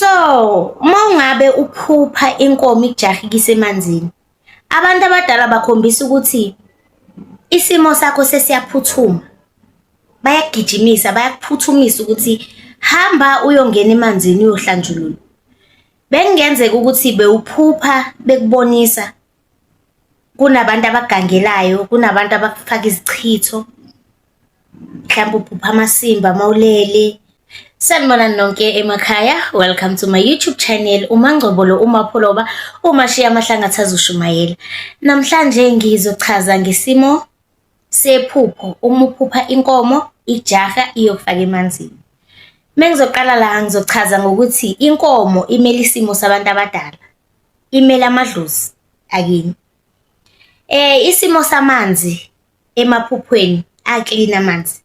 So, uma ungabe uphupha inkomo ikujahekisa emanzini, abantu abadala bakhombisa ukuthi isimo sakho sesiyaphuthuma. Bayakugijimisa, bayakuphuthumisa ukuthi hamba uyongena emanzini uyohlanjululwa. Bekungenzeka ukuthi bewuphupha bekubonisa kunabantu abagangelayo, kunabantu abakufaka izichitho, mhlawumbe uphupha amasimba mawulele. Sanibonani nonke emakhaya, welcome to my YouTube channel uMangcobo lo uMapholoba uMashiya Amahlangathi azoshumayela. Namhlanje ngizochaza ngesimo sephupho uma uphupha inkomo ijaha iyokufaka emanzini. Mengizoqala la ngizochaza ngokuthi inkomo imele isimo sabantu abadala, imele amadlozi akini. Isimo samanzi emaphuphweni aklini amanzi.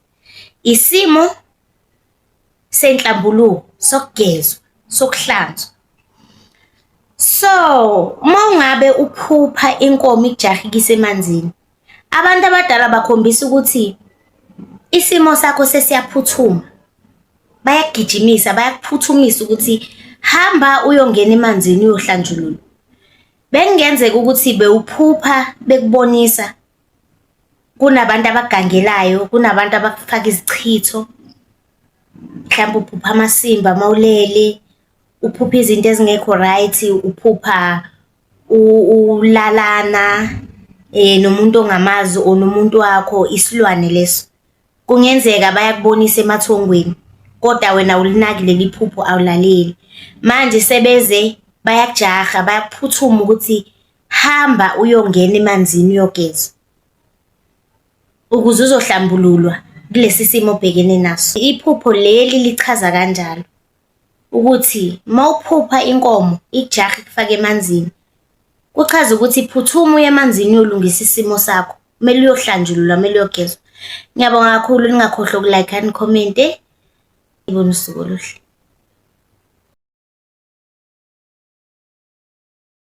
Isimo senhlambuluko, sokugezwa, sokuhlanzwa. So, uma ungabe uphupha inkomo ikujahekisa emanzini, abantu abadala bakhombisa ukuthi isimo sakho sesiyaphuthuma. Bayakugijimisa, bayakuphuthumisa ukuthi hamba uyongena emanzini uyohlanjululwa. Bekungenzeka ukuthi bewuphupha bekubonisa kunabantu abagangelayo, kunabantu abakufaka izichitho, mhlawumbe uphupha amasimba mawulele, uphupha izinto ezingekho right, uphupha ulalana nomuntu ongamazi or nomuntu wakho, isilwane leso. Kungenzeka bayakubonisa emathongweni kodwa wena awulinaki leli phupho, awulaleli. Manje sebeze bayakujaha, bayakuphuthuma ukuthi hamba uyongena emanzini uyogezwa ukuze uzohlambululwa kulesi simo obhekene naso. Iphupho leli lichaza kanjalo ukuthi mawuphupha inkomo ikujaha ikufake emanzini, kuchaza ukuthi phuthuma uye emanzini uyolungisa isimo sakho, kumele uyohlanjululwa, kumele uyogezwa. Ngiyabonga kakhulu, ningakhohlwa uku-like-a, ni-comment-e. Nibone usuku oluhle.